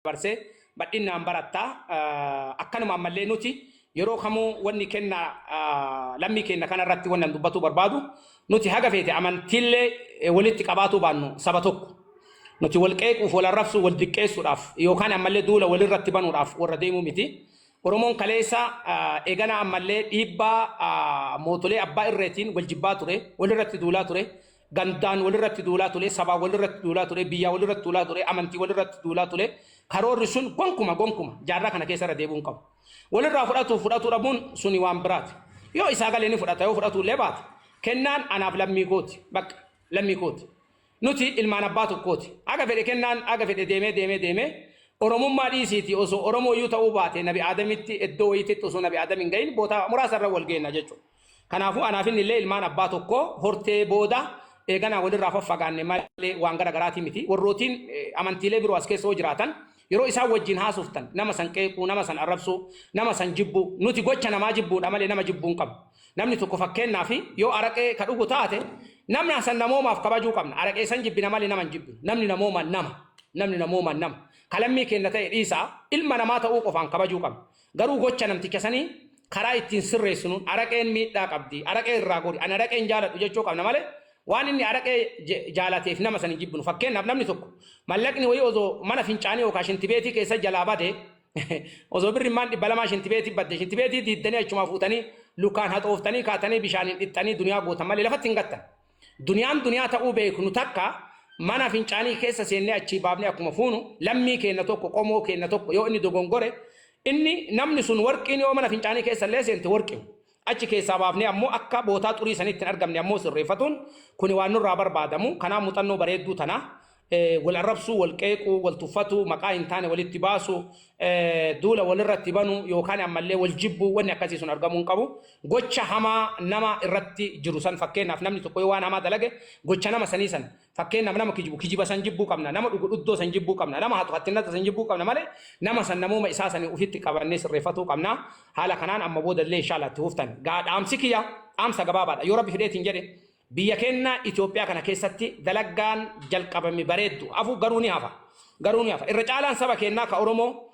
Dabarsee badhinnaan baratta. Akkanuma ammallee nuti yeroo kamuu wanni kenna lammii keenna kana irratti wanni an dubbatuu barbaadu, nuti haga feete amantiillee walitti qabaatuu baannu saba tokko. Nuti wal qeequuf, wal arrabsuu, wal diqqeessuudhaaf yookaan ammallee duula walirratti banuudhaaf warra deemuu miti. Oromoon kaleessa eegana ammallee dhiibbaa mootolee abbaa irreetiin wal jibbaa ture, walirratti duulaa ture. Gandaan walirratti duulaa ture, sabaan walirratti duulaa ture, biyyaa walirratti duulaa ture, amantii walirratti duulaa ture. Karoorri sun gonkuma gonkuma jaarraa kana keessa irra deebi'uu hin qabu. Walirraa fudhatuuf fudhatuu dhabuun suni waan biraati. Yoo isaa galee ni fudhata, yoo fudhatuu illee baate. Kennaan anaaf lammii kooti. Bakka lammii kooti. Nuti ilmaan abbaa tokkooti. Haga fedhe kennaan haga fedhe deemee deemee deemee Oromummaa dhiisiitii osoo Oromooyyuu ta'uu baate Nabi Aadamitti iddoo wayiititti osoo Nabi Aadam hin gahin boota muraasa irra wal geenna jechuudha. Kanaafuu anaaf inni illee ilmaan abbaa tokkoo hortee booda eeganaa walirraa faffagaanne malee waan gara garaatii miti. Warrootiin amantiilee biroo as keessa yoo jiraatan yeroo isaan wajjin haasoftan nama san qeequu, nama san arrabsuu, nama san jibbuu, nuti gocha namaa jibbuudha malee nama jibbuu hin qabnu. Namni tokko fakkeennaaf yoo araqee ka dhugu taate namna san namoomaaf kabajuu qabna. Araqee san jibbina malee nama hin jibbinu. Namni namoomaan nama. Namni namoomaan nama. Ka lammii keenna ta'e dhiisaa ilma namaa ta'uu qofaan kabajuu qabna. Garuu gocha namticha sanii karaa ittiin sirreessinuun araqeen miidhaa qabdi, araqee irraa gori, ani araqee hin jaaladhu jechuu qabna malee waan inni araqee jaalateef nama san hin jibbinu. Fakkeenyaaf namni tokko mallaqni wayii osoo mana fincaanii yookaan shintibeetii keessa jalaa bade, osoo birri maan 200 shintibeetii badde, shintibeetii diiddanii achumaa fuutanii lukaan haxooftanii kaatanii bishaaniin dhixxanii duniyaa gootan malee lafatti hin gattan. Duniyaan duniyaa ta'uu beeknu takka mana fincaanii keessa seennee achii baafnee akkuma fuunu, lammii keenna tokko, qomoo keenna tokko yoo inni dogongore, inni namni sun warqiin yoo mana fincaanii keessa illee seente warqimu. Achi keessaa baafnee ammoo akka bootaa xurii sanitti hin argamne ammoo sirreeffatuun kuni waan nurraa barbaadamu. Kanaaf muuxannoo bareedduu tana wal arrabsuu, wal qeequu, wal tuffatuu, maqaa hin taane walitti baasuu, duula walirratti banuu yookaan ammallee wal jibbuu wanni akkasii sun argamuu hin qabu. Gocha hamaa nama irratti jiru san, fakkeenyaaf namni tokko yoo waan hamaa dalage, gocha nama sanii san, fakkeenyaaf nama kijibu kijiba san jibbuu qabna, nama dhugu dhuddoo san jibbuu qabna, nama hatu hattinnata san jibbuu qabna malee nama san namooma isaa sanii ufitti qabannee sirreeffatuu qabna. Haala kanaan amma boodallee inshallah itti fuftan. Gaa dhaamsi kiyya dhaamsa gabaabaadha. Yoo Rabbi fedheetiin jedhe biyya keenna Itoophiyaa kana keessatti dalaggaan jalqabame bareeddu hafu garuu ni hafa. Garuu ni hafa. Irra caalaan saba keennaa ka Oromoo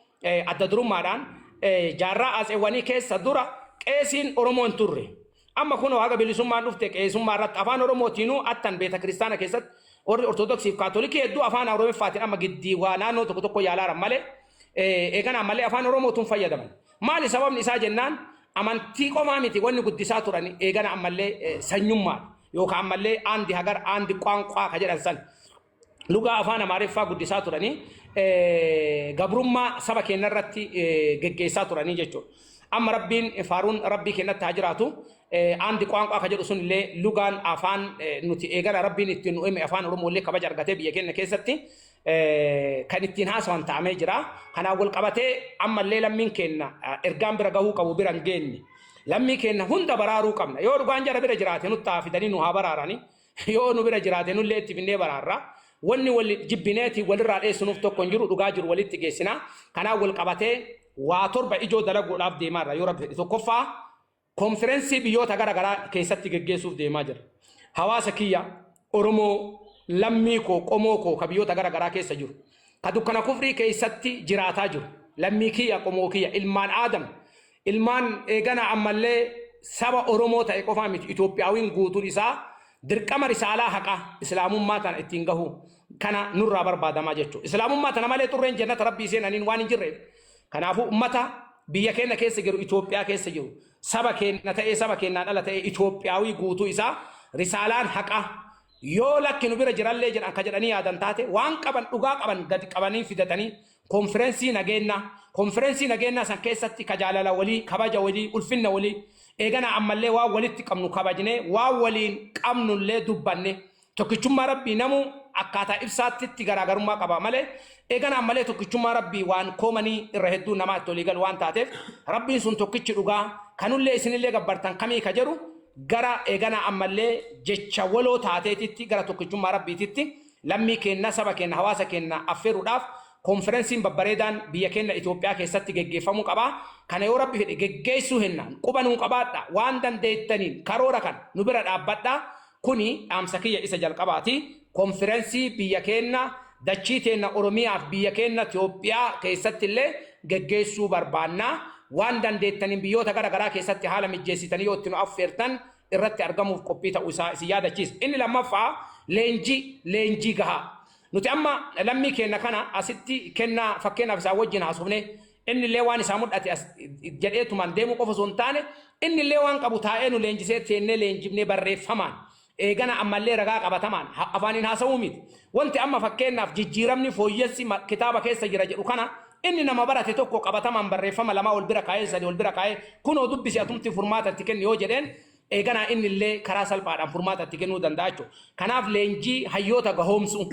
adda durummaadhaan jaarraa atseewwanii keessa dura qeesiin Oromoo hin turre. Amma kunoo haga bilisummaan dhufte qeesummaa irratti afaan Oromootiinuu attan beeta kiristaana keessatti warri Ortodoksii fi Kaatolikii hedduu afaan Oromiffaatiin amma giddii waa naannoo tokko tokko yaalaaran malee eeganaa malee afaan Oromootuun fayyadaman. Maali sababni isaa jennaan, amantii qofaa miti wanni guddisaa turan, eegana ammallee sanyummaadha. Yookaan ammallee aandi hagar aandi qaanqaa ka jedhan san. Lugaa afaan Amaariffaa guddisaa turanii gabrummaa saba keenya irratti geggeessaa turanii jechuudha. Amma Rabbiin faaruun Rabbii keenyatti haa jiraatu. Aandi qaanqaa ka jedhu sun illee lugaan afaan nuti eegana Rabbiin ittiin nu hime afaan Oromoo illee kabaja argatee biyya keenya keessatti kan ittiin haasawan ta'amee jira. Kanaan wal qabatee ammallee lammiin keenya ergaan bira gahuu qabu bira hin geenye. Lammii keenya hunda baraaruu qabna. Yoo dhugaan jara bira jiraate nutti haa fidanii nu haa baraarani. Yoo nu bira jiraate nullee itti finnee baraarra. Wanni wal jibbineeti walirraa dheessinuuf tokko hin jiru, dhugaa jiru walitti geessina. Kanaan wal qabatee waa torba ijoo dalaguudhaaf deemaarra yoo Rabbi fedhe. Tokkoffaa, konferensii biyyoota gara garaa keessatti geggeessuuf deemaa jira. Hawaasa kiyya Oromoo lammii koo qomoo koo ka biyyoota gara garaa keessa jiru, ka dukkana kufrii keessatti jiraataa jiru, lammii kiyya qomoo kiyya ilmaan Aadam, ilmaan eegana ammallee saba Oromoo ta'e qofaa miti, Itoophiyaawiin guutuun isaa dirqama risaalaa haqaa Islaamummaa tana ittiin gahuu kana nurraa barbaadamaa jechuudha. Islaamummaa tana malee xurreen jannata Rabbii seenaniin waan hin jirreef. Kanaafuu ummata biyya keenya keessa jiru, Itoophiyaa keessa jiru, saba keenya ta'ee saba keenyaan ala ta'ee Itoophiyaawii guutuu isaa risaalaan haqaa yoo lakki nu bira jirallee jedhan ka jedhanii yaadan taate, waan qaban dhugaa qaban gadi qabanii fidatanii konferensii nageenyaa, konferensii nageenyaa san keessatti ka jaalala walii, kabaja walii, ulfinna walii, eegana ammallee waan walitti qabnu kabajnee waan waliin qabnullee dubbanne, tokkichummaa Rabbii namuu akkaataa ibsaattitti garaagarummaa qaba malee eegana ammallee tokkichummaa Rabbii waan koomanii irra hedduu namaa itti walii galu waan taateef, Rabbiin sun tokkichi dhugaa kanullee isinillee gabbartan kamii ka jedhu gara eegana ammallee jecha waloo taateetitti gara tokkichummaa Rabbiititti lammii keenna, saba keenna, hawaasa keenna affeeruudhaaf konferensiin babbareedaan biyya keenya Itoophiyaa keessatti geggeeffamuu qaba. Kana yoo Rabbi fedhe geggeessuu hennaan quba nuu qabaadha. Waan dandeettaniin karoora kana nu bira dhaabbadha. Kuni dhaamsa kiyya isa jalqabaati. Konferensii biyya keenya Dachii teenna Oromiyaaf biyya keenna Itoophiyaa keessatti illee geggeessuu barbaanna. Waan dandeettaniin biyyoota gara garaa keessatti haala mijjeessitanii yoo itti nu affeertan irratti argamuuf qophii ta'uu isaa isin yaadachiisa. Inni lammaffaa leenjii, leenjii gahaa. Nuti amma lammii keenna kana asitti kennaa, fakkeenyaaf isaan wajjin haasofne, inni illee waan isaa mul'ate as jedheetumaan deemuu qofa osoo hin taane, inni illee waan qabu taa'ee nu leenjisee, teennee leenjifnee, barreeffamaan, eegana ammallee ragaa qabatamaan, afaaniin haasa'uu miti. Wanti amma fakkeenyaaf jijjiiramni fooyyessi kitaaba keessa jira jedhu kana, inni nama barate tokko qabatamaan barreeffama lama ol bira kaa'ee, sadi ol bira kaa'ee, "Kunoo dubbisi, atumti furmaata itti kenni" yoo jedheen, eeganaa inni illee karaa salphaadhaan furmaata itti kennuu danda'a jechuudha. Kanaaf leenjii hayyoota gahoomsuu.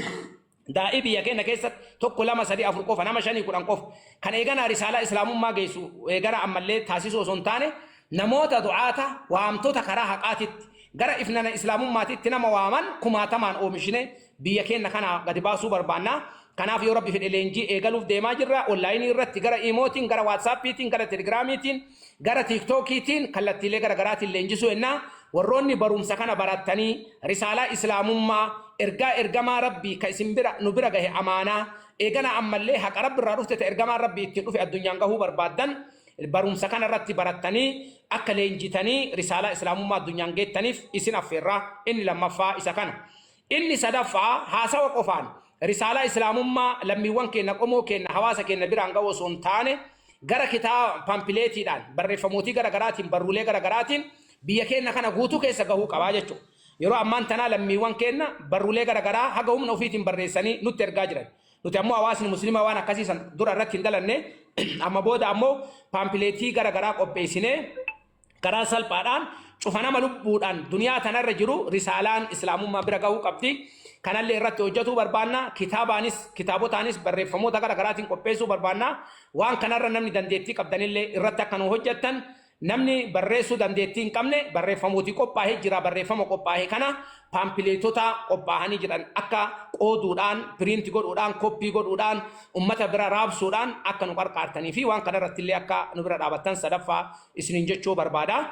Daa'ii biyya keenya keessatti tokko, lama, sadi, afur qofa, nama 5, 10 qofa. Kan eeganaa risaalaa islaamummaa geessu eeganaa ammallee taasisuu osoo hin taane, namoota du'aata waamtota karaa haqaatitti gara ifnana islaamummaatitti nama waaman kumaatamaan oomishne biyya keenya kana gadi baasuu barbaanna. Kanaaf yoo Rabbi fedhe leenjii eegaluuf deemaa jirra. Onlaayinii irratti gara Imootiin, gara Waatsaappiitiin, gara Telegiraamiitiin, gara Tiiktookiitiin, kallattiilee gara garaatiin leenjisuu ennaa. Warroonni barumsa kana barattanii risaalaa islaamummaa, ergaa ergamaa Rabbii ka isin bira nu bira gahe, amaanaa eegana ammallee haqa Rabbi irraa dhufte ta ergamaan Rabbii ittiin dhufe addunyaan gahuu barbaaddan, barumsa kana irratti barattanii akka leenjitanii risaalaa islaamummaa addunyaan geettaniif isin affeerraa. Inni lammaffaa isa kana. Inni sadaffaa, haasawa qofaan risaalaa islaamummaa lammiiwwan keenya, qomoo keenya, hawaasa keenya biraan ga'uu osoo hin taane, gara kitaaba paampileetiidhaan, barreeffamootii gara garaatiin, barruulee gara garaatiin biyya keenya kana guutuu keessa gahuu qabaa jechuudha. Yeroo ammaan tanaa lammiiwwan keenya barruulee gara garaa haga humna ofiitiin barreessanii nutti ergaa jiran. Nuti ammoo hawaasni musliimaa waan akkasii san dura irratti hin dalanne. Amma booda ammoo paampileetii gara garaa qopheessinee karaa salphaadhaan cufa nama lubbuudhaan duniyaa tanarra jiru risaalaan islaamummaa bira gahuu qabdi. Kanallee irratti hojjetuu barbaanna. Kitaabaanis, kitaabotaanis, barreeffamoota gara garaatiin qopheessuu barbaanna. Waan kanarra namni dandeettii qabdanillee irratti akka nu hojjettan, namni barreessuu dandeettii hin qabne barreeffamootii qophaa'ee jira. Barreeffama qophaa'e kana, paampileetota qophaa'anii jiran akka qooduudhaan, print godhuudhaan, koppii godhuudhaan, ummata bira raabsuudhaan akka nu qarqaartanii fi waan kanarratti illee akka nu bira dhaabattan sadaffaa isiniin jechuu barbaada.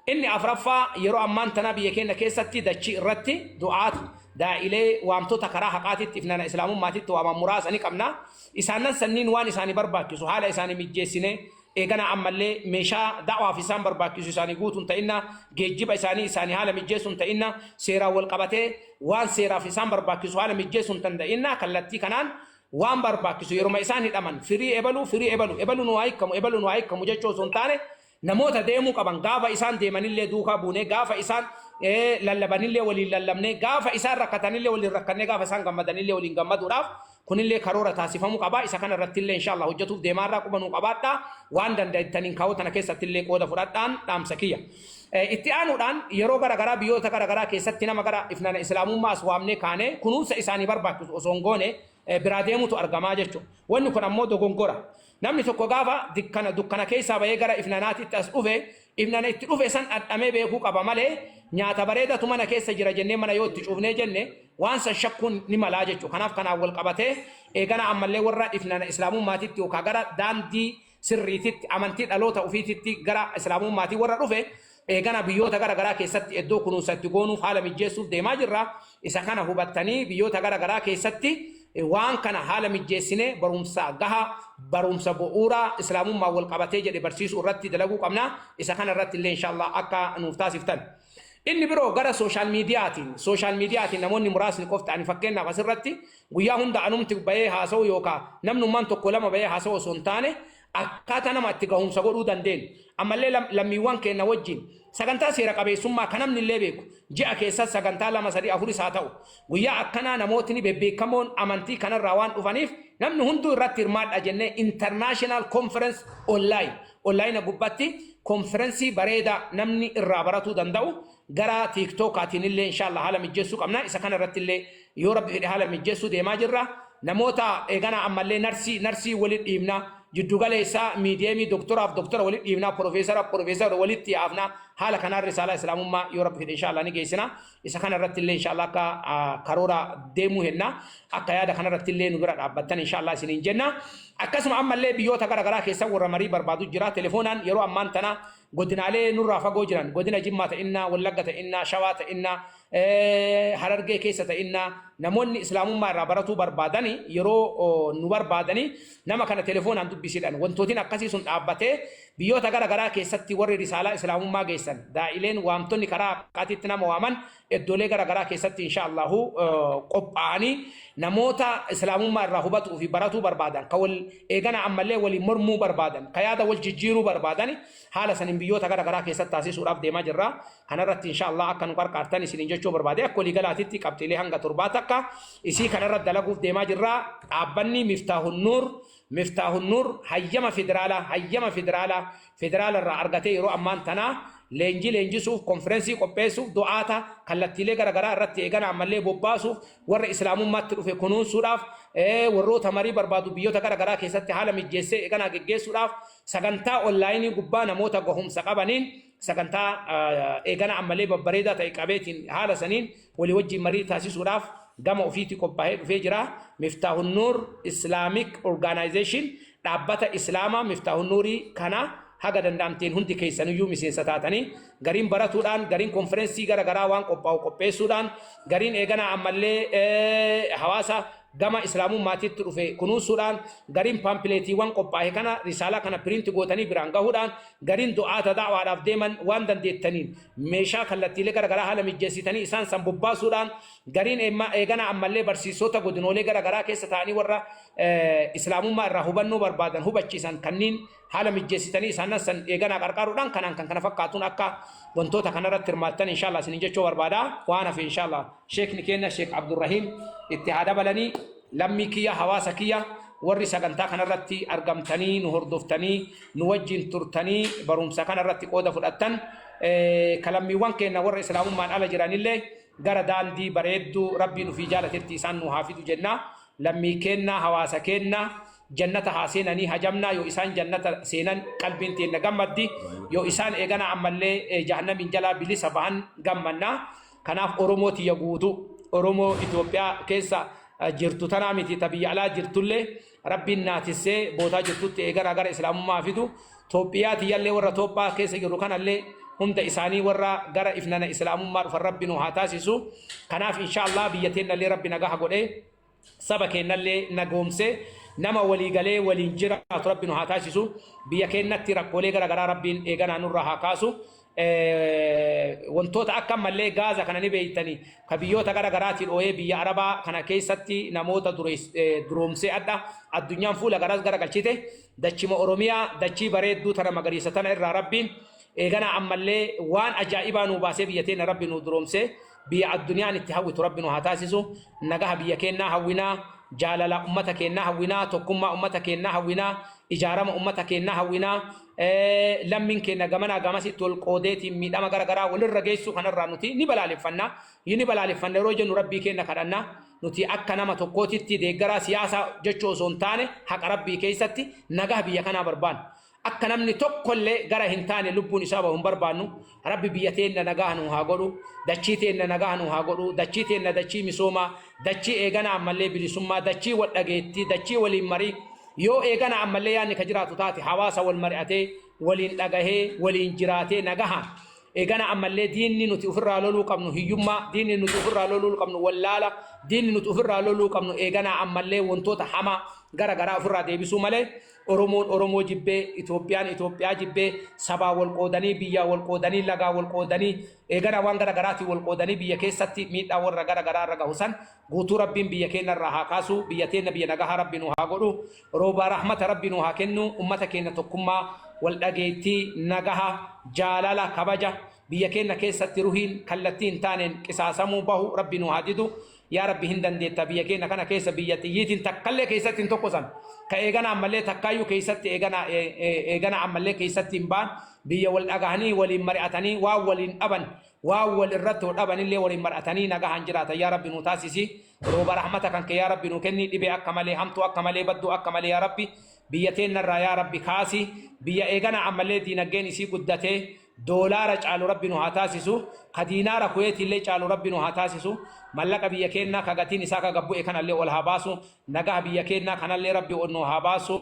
Inni afraffaa, yeroo ammaan tanaa biyya keenya keessatti dachii irratti du'aata daa'ilee waamtota karaa haqaatitti ifnana islaamummaatitti waaman muraasa ni qabna. Isaanan sanniin waan isaanii barbaachisu haala isaanii mijjeessine, eegana ammallee meeshaa da'waaf isaan barbaachisu isaanii guutuun ta'inna, geejjiba isaanii haala mijjeessuun ta'inna, seeraan wal qabatee waan seeraaf isaan barbaachisu haala mijjeessuun danda'inna, kallattii kanaan waan barbaachisu yeruma isaan hidhaman firii ebalu, firii ebalu, ebalu nu haa hiikkamu, ebalu nu haa hiikkamu jechuu osoo hin taane, namoota deemuu qaban gaafa isaan deemanillee duukaa buunee, gaafa isaan lallabanillee waliin lallabnee, gaafa isaan rakkatanillee waliin rakkannee, gaafa isaan gammadanillee waliin gammaduudhaaf kunillee karoora taasifamuu qaba. Isa kana irratti illee inshallah hojjetuuf deemaarraa quba nuu qabaadhaa. Waan dandeettaniin kaa'uu tana keessatti illee qooda fudhadhaan dhaamsa kiyya. Itti aanuudhaan yeroo gara garaa biyyoota gara garaa keessatti nama gara ifnana islaamummaa as waamnee kaanee kunuunsa isaanii barbaachisu osoo hin goone biraa deemutu argamaa jechuudha. Wanni kun ammoo dogongora. Namni tokko gaafa dukkana keessaa bahee gara ifnanaatitti as dhufe, ifnana itti dhufe san dhandhamee beekuu qaba malee, nyaata bareedatu mana keessa jira jennee mana yoo itti cuufnee jenne waan san shakkuun ni malaa jechuudha. Kanaaf kanaan wal qabatee eegana ammallee warra ifnana islaamummaatitti yookaan gara daandii sirriititti, amantii dhaloota ofiititti, gara islaamummaatii warra dhufe eegana biyyoota gara garaa keessatti iddoo kunuunsa itti goonuuf haala mijjeessuuf deemaa jirra. Isa kana hubattanii biyyoota gara garaa keessatti waan kana haala mijjeessine barumsa gaha, barumsa bu'uura islaamummaa wal qabatee jedhe barsiisuu irratti dalaguu qabna. Isa kana irratti illee inshallah akka nuuf taasiftan. Inni biroo gara social miidiyaatiin, social miidiyaatiin namoonni muraasni qofti, ani fakkeenyaaf asirratti guyyaa hunda anumti bahee haasa'u yookaan namnummaan tokko lama bahee haasa'u osoo hin taane, akkaataa nama itti gahumsa godhuu dandeenyu. Ammallee lammiiwwan keenya wajjin sagantaa seera qabeessummaa kan namni illee beeku ji'a keessatti sagantaa lama, sadii, afuris haa ta'u, guyyaa akkanaa namootni bebbeekamoon amantii kanarraa waan dhufaniif namni hunduu irratti hirmaadha jennee international conference online, online gubbaatti konferensii bareedaa namni irraa baratuu danda'u gara Tiiktookaatiin illee inshallah haala mijjeessuu qabna. Isa kana irratti illee yoo Rabbi fedhe haala mijjeessuu deemaa jirra. Namoota eegana ammallee narsii walitti dhiibna, jiddugaleessaa miidiyeemii doktoraaf doktora walitti dhiibna, profeesara profeesara walitti yaafna. Haala kanaan risaalaa Islaamummaa yoo Rabbi fedhe insha Allah ni geessina. Isa kana irratti illee insha Allah akka karoora deemuu henna. Akka yaada kana irratti illee nu bira dhaabbattan insha Allah isiniin jenna. Akkasuma ammallee biyyoota gara garaa keessa warra marii barbaadu jira. Telefoonaan yeroo ammaan tana godinaalee nurraa fagoo jiran, godina Jimmaa ta'innaa, Wallagga ta'innaa, Shawaa ta'innaa, Harargee keessa ta'innaa, namoonni Islaamummaa irraa baratuu barbaadani yeroo nu barbaadani nama kana telefoonaan dubbisiidhaan wantootiin akkasii sun dhaabbatee, biyyoota gara garaa keessatti warri risaalaa Islaamummaa geessan, daa'ileen, waamtonni karaa haqaatitti nama waaman iddoolee gara garaa keessatti insha Allahu qophaa'anii namoota Islaamummaa irraa hubatuu fi baratuu barbaadan, ka wal eegana ammallee waliin mormuu barbaadan, ka yaada wal jijjiiruu barbaadan, haala saniin biyyoota gara garaa keessatti taasisuudhaaf deemaa jirra. Kanarratti insha Allah akka nu qarqaartan isiniin jechuu barbaade. Akka waliigalaatitti qabxiilee hanga 7 takka isii kanarratti dalaguuf deemaa jirra. Dhaabbanni Miftaahun Nuur, Miftaahun Nuur, hayyama federaalaa federaala irraa argatee yeroo ammaan tanaa leenjii leenjisuuf, konferensii qopheessuuf, du'aata kallattiilee gara garaa irratti eegana ammallee bobbaasuuf, warra Islaamummaatti dhufe kunuunsuudhaaf, warroota marii barbaadu biyyoota gara garaa keessatti haala mijjeessee eeganaa geggeessuudhaaf, sagantaa onlaayinii gubbaa namoota gahumsa qabaniin sagantaa eegana ammallee babbareedaa ta'e qabeetiin haala saniin walii wajjin marii taasisuudhaaf gama ofiitti qophaa'ee dhufee jira. Miftaahun Nuur Islamic Organization, dhaabbata Islaamaa Miftaahun Nuurii kana haga danda'amteen hundi keessaniyyuu miseensa taatanii, gariin baratuudhaan, gariin konferensii gara garaa waan qophaa'u qopheessuudhaan, gariin eeganaa ammallee hawaasa gama Islaamummaatitti dhufe kunuunsuudhaan, gariin paampileetiiwwan qophaa'e kana, risaalaa kana print gootanii biraan gahuudhaan, gariin du'aata da'waadhaaf deeman waan dandeettaniin meeshaa kallattiilee gara garaa haala mijjeessitanii isaan san bobbaasuudhaan, gariin eeganaa ammallee barsiisota godinoolee gara garaa keessa ta'anii warra Islaamummaa irraa hubannoo barbaadan hubachiisan kanneen haala mijjeessitanii isaan san eeganaa qarqaaruudhaan, kanaan kan kana fakkaatuun akka wantoota kanarratti hirmaattan inshallah isinin jechuu barbaada. Waan hafe inshallah sheekni keenya Sheek Abdurrahiim itti haa dabalanii. Lammii kiyya, hawaasa kiyya, warri sagantaa kanarratti argamtanii, nu hordoftanii, nu wajjin turtanii, barumsa kanarratti qooda fudhattan, kalammiiwwan keenya warra Islaamummaan ala jiranillee gara daandii bareedduu Rabbiin ufii jaalatetti isaan nu haa fidu jenna. Lammii keenna, hawaasa keenna jannata haa seenanii hajamnaa. Yoo isaan jannata seenan qalbiin teenna gammaddi, yoo isaan eegana ammallee jahannamiin jalaa bilisa bahan gammannaa. Kanaaf Oromoo tiyya guutuu, Oromoo Itoophiyaa keessa jirtu tanaa miti, ta biyya alaa jirtullee Rabbiin naatissee bootaa jirtutti eeganaa gara Islaamummaa fidu. Toophiyaa tiyyallee, warra Toophaa keessa jiru kanallee, hunda isaanii warra gara ifnana Islaamummaa dhufan Rabbi nu haa taasisu. Kanaaf insha Allah biyya teennallee Rabbi nagaha godhee, saba keennallee nagoomsee, nama walii galee waliin jiraatu Rabbi nu haa taasisu. Biyya keennatti rakkoolee gara garaa Rabbiin eeganaa nurraa haa kaasu. Wantoota akka ammallee Gaaza kana ni beeytanii, ka biyyoota gara garaatii dhooyee biyya Arabaa kana keessatti namoota duroomsee adha addunyaan fuula garas gara galchite. Dachima Oromiyaa, dachii bareedduu tana, magariisa tana irraa Rabbiin eeganaa ammallee waan ajaa'ibaa nuu baasee, biyya teenya Rabbi nuu duroomsee, biyya addunyaan itti hawwitu Rabbi nu haa taasisu. Nagaha biyya keennaa hawwinaa, jaalala ummata keennaa hawwinaa, tokkummaa ummata keennaa hawwinaa, ijaarama ummata keennaa hawwinaa. Lammiin keenya gamanaa gamasitti wal qoodeetiin miidhama gara garaa walirra geessuu kanarraa nuti ni balaaleffanna. Ni balaaleffanna yeroo jennu Rabbii keenya kadhanna. Nuti akka nama tokkootitti deeggaraa siyaasaa jechuu osoo hin taane, haqa Rabbii keessatti nagaa biyya kanaa barbaanna. Akka namni tokkollee gara hin taane lubbuun isaa bahu hin barbaannu. Rabbi biyya teenna nagaa nu haa godhu. Dachii teenna nagaa nu haa godhu. Dachii teenna dachii misoomaa, dachii eeganaa ammallee bilisummaa, dachii wal dhageettii, dachii waliin marii. Yoo eegana ammallee yaadni ka jiraatu taate, hawaasa wal mari'atee, waliin dhagahee, waliin jiraatee nagahaan eegana ammallee, diinni nuti ofirraa loluu qabnu hiyyummaa, diinni nuti ofirraa loluu qabnu wallaala, diinni nuti ofirraa loluu qabnu eeganaa ammallee wantoota hamaa gara garaa ofirraa deebisuu malee, Oromoon Oromoo jibbee, Itoophiyaan Itoophiyaa jibbee, sabaa wal qoodanii, biyyaa wal qoodanii, lagaa wal qoodanii, eegana waan gara garaatiin wal qoodanii biyya keessatti miidhaa warra gara garaa irra gahu san guutuu Rabbiin biyya keenya irraa haa kaasu. Biyya teenna biyya nagahaa Rabbi nu haa godhu. Roobaa rahmata Rabbi nu haa kennu. Ummata keenya tokkummaa, wal dhageettii, nagaha, jaalala, kabaja biyya keenya keessatti ruhiin kallattii hin taaneen qisaasamuu bahu Rabbi nu haa didu. Yaa Rabbi, hin dandeetta. Biyya keenya kana keessa biyya xiyyiitiin takkallee keessatti hin tokkosan, ka eegana ammallee takkaayyuu keessatti eegana ammallee keessatti hin baan, biyya wal dhagahanii, waliin mari'atanii, waan waliin dhaban, waan wal irratti dhabanillee waliin mari'atanii nagahaan jiraatan yaa Rabbi nu taasisi. Rooba rahmata kan kee yaa Rabbi nu kenni. Dhibee akka malee hamtuu, akka malee badduu, akka malee yaa Rabbi biyya teennarraa yaa Rabbi kaasi. Biyya eegana ammallee diinagdeen isii guddatee Doolaara caalu Rabbi nu haa taasisu. Ka diinaara Kuweetiillee caalu Rabbi nu haa taasisu. Mallaqa biyya keennaa ka gatiin isaa ka gad bu'e kanallee ol haa baasu. Nagaha biyya keennaa kanallee Rabbi ol nuu haa baasu.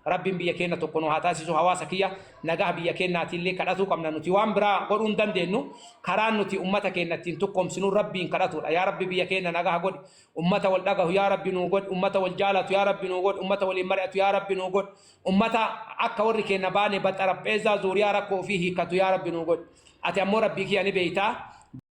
Rabbiin biyya keenna tokko nu haa taasisu. Hawaasa kiyya, nagaha biyya keennaatiillee kadhatuu qabna. Nuti waan biraa godhuu hin dandeennu. Karaan nuti ummata keenna ittiin tokkoomsinu Rabbiin kadhatuudha. Yaa Rabbi, biyya keenna nagaha godhi. Ummata wal dhagahu yaa Rabbi nuu godhi. Ummata wal jaalatu yaa Rabbi nuu godhi. Ummata waliin mari'atu yaa Rabbi nuu godhi. Ummata akka warri keenna baane ba xarapheezaa zuuriyaa rakkoo ofii hiikkatu yaa Rabbi nuu godhi. Ati ammoo, Rabbii kiyya, ni beeytaa.